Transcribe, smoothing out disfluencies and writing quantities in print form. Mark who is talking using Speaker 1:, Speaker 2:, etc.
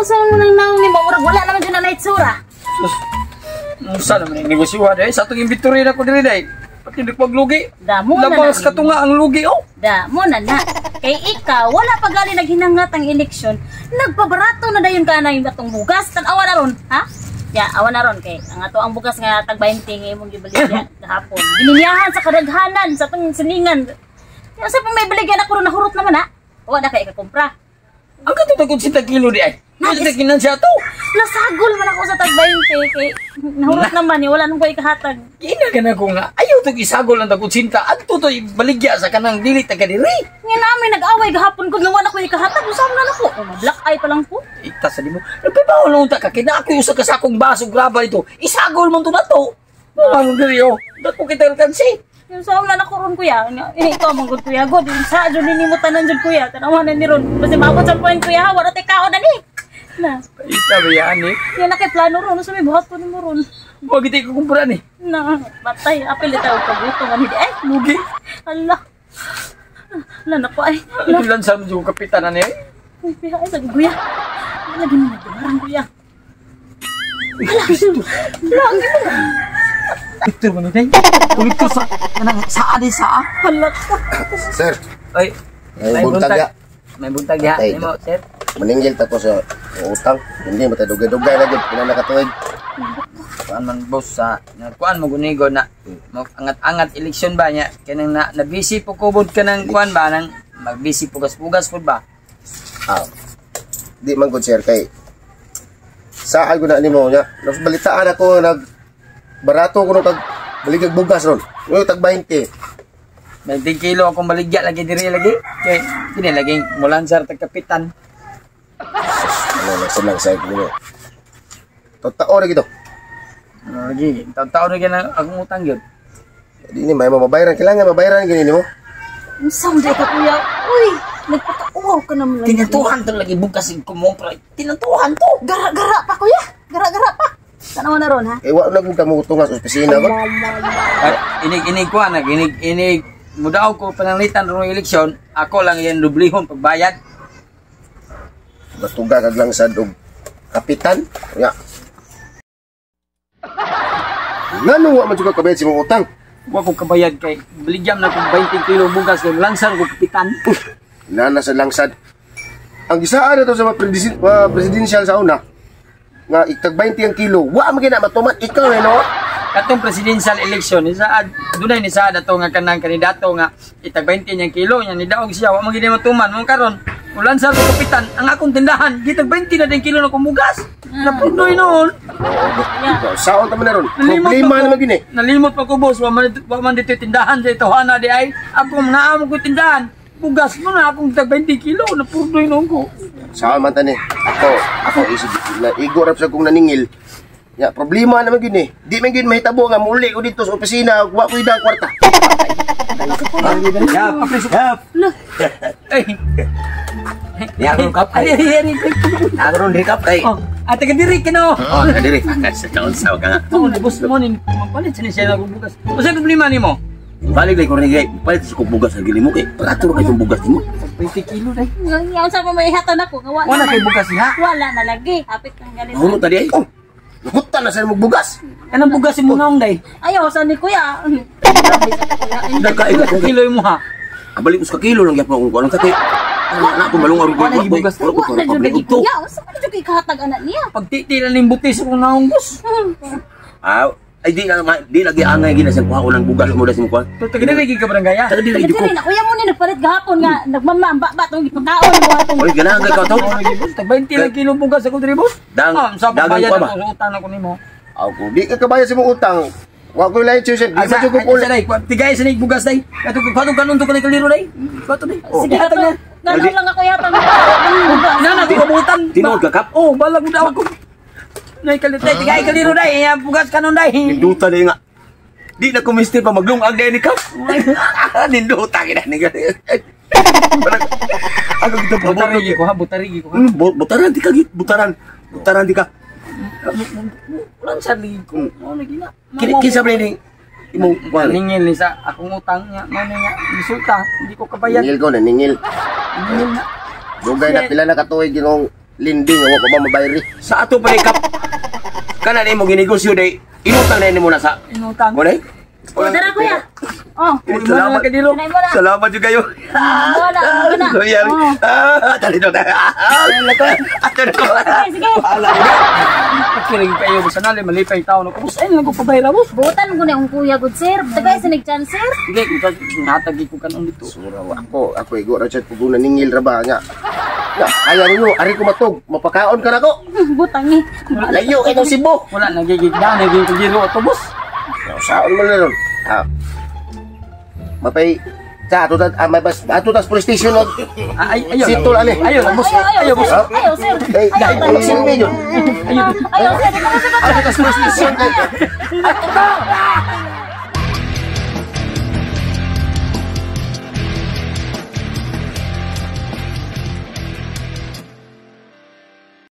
Speaker 1: Unsa mo nang naong nimo, murag wala naman jud na itsura.
Speaker 2: Sus. Unsa naman ang negosyo ha, day? Sa atong inventory na ko diri, day. Pati di ko maglugi.
Speaker 1: Damo na
Speaker 2: Labas
Speaker 1: na.
Speaker 2: katunga ang lugi, oh.
Speaker 1: Da, mo na na. Kay ikaw, wala pa gali naghinangat ang eleksyon. Nagpabarato na dayon ka na yung atong bugas. Tan-awa na ron, ha? Ya, awa na ron kay ang ato ang bugas nga tag 20 nga imong gibaligya gahapon. Gininyahan sa kadaghanan sa atong siningan. Ya, sa pang may baligyan ako ron, nahurot naman ha. Wa na kay ikakumpra.
Speaker 2: Ang katong tag 80 kilo di ay. Nasa kinansya to.
Speaker 1: Nasagol man ako sa tag 20 kay nahurot naman eh, wala nang ko ikahatag.
Speaker 2: Gina ka na ko nga. Ayaw tong isagol ang tag 80. Adto to baligya sa kanang dili taga diri.
Speaker 1: Nga namin nag-away gahapon ko nga wala ko ikahatag. Usam na nako. Oh, ma-black eye pa lang ko.
Speaker 2: Ita sa di mo. Nagpapaw lang unta ka. Kina ako usa ka sakong baso graba ito. Isagol man to na to. Ano diri oh. Dako kita alkansi.
Speaker 1: Yung sa na nako ron, kuya. Eh, ikaw man gud, kuya. God, yung sa jud ni mo tanan jud, kuya. Tanawan na ni ron. Basta maabot sa point, kuya, ha, wala tay kaon na ni. Na.
Speaker 2: Ita ba yan eh?
Speaker 1: Yan na kay plano ron. Sa may buhat ko nimo ron.
Speaker 2: Wa gid ko kumpra ni.
Speaker 1: Na, patay. Apil itaw pagutom ani di ay.
Speaker 2: Lugi.
Speaker 1: Ala. Ala na ko ay.
Speaker 2: Ano lang sa mga kapitan ani?
Speaker 1: Ay, kuya, ay, sabi kuya. Lagi mo nagdumarang, kuya. Ala, ang imo.
Speaker 2: Victor man ni. Victor sa kanang saa di saa.
Speaker 1: Hala ka.
Speaker 3: Sir,
Speaker 2: Ay,
Speaker 3: may buntag ya.
Speaker 2: May buntag diha.
Speaker 3: Ay,
Speaker 2: Nimo, sir.
Speaker 3: Maningil ta ko sa utang. Hindi mo tayo dugay-dugay na gud pila na katuig.
Speaker 2: Kuan man boss sa kuan mo gunigo na mo angat-angat eleksyon ba niya kanang na busy po kubod ka ng kuan ba nang mag-busy pugas-pugas pud ba.
Speaker 3: Ah. Di man gud, sir, kay saan ko na nimo nya. Balitaan ako nag barato ko no kag baligag bugas ron. Uy, tag 20.
Speaker 2: 20 kilo akong baligya lagi diri lagi kay kini lagi mulansar tag kapitan.
Speaker 3: Ano lang sa lang sa nimo. Totoo ra gito.
Speaker 2: Ano lagi taon-taon na gyud ang akong utang gyud.
Speaker 3: Di ni may mabayaran, kailangan mabayaran gini nimo.
Speaker 1: Unsa man ka, kuya? Uy, nagpakauwaw ka naman lang.
Speaker 2: Tinantuhan to lagi bugas kumumpra. Tinantuhan to.
Speaker 1: Gara-gara pa, kuya. Gara-gara pa. Tanawa na ron ha.
Speaker 3: Eh wa na gud ka mo tungas opisina ko.
Speaker 2: Ay, inig-inig ko anak, inig-inig mudaw ko pananglitan rong eleksyon, ako lang yan dublihon pagbayad.
Speaker 3: Batuga kag lang sad og kapitan. Ya. Ngano wa man jud ka kabayad sa imong utang?
Speaker 2: Wa ko kabayad kay baligyan na kong 20 kilo bugas kay langsar ko kapitan.
Speaker 3: Nana sa langsad. Ang gisaan na to sa mga presidential sa una, nga itag 20 ang kilo, wa man gina matuman ikaw eh no.
Speaker 2: Katong presidential election ni saad dunay ni saad ato nga kanang kandidato nga itag 20 niyang kilo nya ni daog siya wa man gid matuman mo karon. Ulansar ko kapitan ang akong tindahan gitag 20 na din kilo na kong bugas. Napundoy noon.
Speaker 3: Saon ta man na ron. Problema naman gini.
Speaker 2: Nalimot pa ko boss, wa man dito tindahan sa itohana di ay. Ako naamo ko tindahan. Bugas mo na akong tag 20 kilo napurdoy noon ko.
Speaker 3: Saon man tani. Ako isip na igo rap sa kong naningil. Ya, problema naman gini. Di man gid mahitabo nga muli ko dito sa opisina, wa ko idang kwarta.
Speaker 2: Yap, yap. Ay.
Speaker 4: Niya akong kap.
Speaker 2: Ay, ay, ay, ay.
Speaker 4: Nakaroon rin kap kay.
Speaker 2: Oh, ate ka diri kino.
Speaker 4: Oh, kadiri. Sa taon sa ka nga.
Speaker 2: Oh, boss mo ni mapalit sa siya na bugas. Usa problema nimo?
Speaker 4: Balik lay ko rin kay. Palit sa kong bugas ang gili mo kay. Pagato kay itong bugas nimo.
Speaker 2: 20 kilo day.
Speaker 1: Nga unsa pa may ihatan ako nga wa
Speaker 2: Wala
Speaker 1: naman.
Speaker 2: kay bugas ha.
Speaker 1: Wala na lagi. Hapit kang galit.
Speaker 4: Nahurot na di ay.
Speaker 3: Oh, nahutan na sa imong bugas.
Speaker 2: Kanang bugas imo naong day.
Speaker 1: Ayaw sa ni kuya. Grabe sa kuya.
Speaker 4: Nagkain ko kay.
Speaker 2: Kilo imo ha.
Speaker 4: Abalik ko sa kilo lang gyapon akong kuan sa kay. Ana ko malungar ko.
Speaker 2: Wala gibugas.
Speaker 4: Wala ko
Speaker 1: Wa na jud
Speaker 4: public
Speaker 1: lagi
Speaker 4: to.
Speaker 1: kuya. Unsa man jud kay kahatag anak niya?
Speaker 2: Pagtiti na ning buti sa kong naong boss.
Speaker 4: Ah, ay di na di lagi angay gina sa kuha ng bugas mo da sa kuha.
Speaker 2: Pero taga diri ka barangay ha.
Speaker 4: Taga diri
Speaker 1: Dili
Speaker 4: ko.
Speaker 1: na kuya mo ni nagpalit gahapon nga nagmamamba ba tong gipakaon mo atong.
Speaker 4: Oy, ganahan kay ka to.
Speaker 2: Tag 20 lang kilo bugas ako diri boss.
Speaker 4: Dang-
Speaker 2: Ah, sa
Speaker 4: dagang
Speaker 2: pagbayad
Speaker 4: pa ba?
Speaker 2: ako sa utang ako nimo.
Speaker 3: Ako, di ka kabayad sa imong utang. Wa ko lain choice. Di man
Speaker 2: Asa
Speaker 3: jud ko
Speaker 2: asa day, tigay sa nig bugas day. Katong katong kanon to kanay kaliro day. Kato day.
Speaker 1: Sige
Speaker 2: Hatag
Speaker 1: ato.
Speaker 2: na.
Speaker 1: Ganaw lang ako yata ng bugas.
Speaker 2: Na na ko kabutan.
Speaker 4: Tinuod ka, Kap?
Speaker 2: Oh, balag mo daw ako. Nay kaliro day, tigay kaliro day. Iya, bugas kanon day.
Speaker 4: Ninduta na nga. Di na kumisti pa maglungag na ni Kap. Ninduta gina ni. Ako kita
Speaker 2: Butarigi ko ha, butarigi ko ha.
Speaker 4: Butaran di ka git, butaran. Butaran di ka.
Speaker 2: Ulan sa ligi ko. Mo na gina.
Speaker 4: Kini kinsa ba ning imong kuan?
Speaker 2: Ningil ni sa akong utang niya, mo na nga resulta, hindi ko kabayad.
Speaker 3: Ningil ko, naningil.
Speaker 2: Ningil na.
Speaker 3: Dugay na pila na katuig ginong Linding wa pa ba mabayri.
Speaker 4: Sa ato pa ni kap. Kana nimo ginegosyo day. Inutang na nimo na sa.
Speaker 2: Inutang.
Speaker 4: Mo day.
Speaker 1: Oh, dara kuya. Oh,
Speaker 4: Salamat.
Speaker 2: Kadilo.
Speaker 1: Kanay mo na.
Speaker 4: Salamat jud kayo.
Speaker 1: Wala, wala.
Speaker 4: Kuya.
Speaker 1: Oh.
Speaker 4: Ah, dali na. Ato na ko.
Speaker 1: Sige, sige.
Speaker 4: Wala.
Speaker 2: Pakiring kayo boss anali malipay tao na ko. Boss ay lang ko pabayra boss.
Speaker 1: Butan ko na ang kuya good sir. Tagay sa nag-chance sir.
Speaker 2: Sige, kung hatag ko kanon dito.
Speaker 3: Sura wa ako, ako igo ra chat pugunan ningil ra ba nya. Ya, ayaw ninyo, ari ko matog, mapakaon ka nako.
Speaker 1: Butang ni.
Speaker 3: Layo kay tong Cebu.
Speaker 2: Wala nagigigda nagiging kagiro ato boss.
Speaker 3: Saon man na ron. Ah. Mapay sa ato ta ah, may bas ato tas police station og
Speaker 2: Ah, ay ayo.
Speaker 3: Sitol ali.
Speaker 2: Ayo boss.
Speaker 1: Ayaw, ayaw,
Speaker 2: Ayo boss.
Speaker 1: sir. Ayaw, sir.
Speaker 3: Ay,
Speaker 1: Ayaw,
Speaker 3: dai
Speaker 1: tayo.
Speaker 3: magsilbi yun.
Speaker 1: Ayaw, sir. Ikaw, sir.
Speaker 3: Ato tas police station kay.
Speaker 2: Ato ta.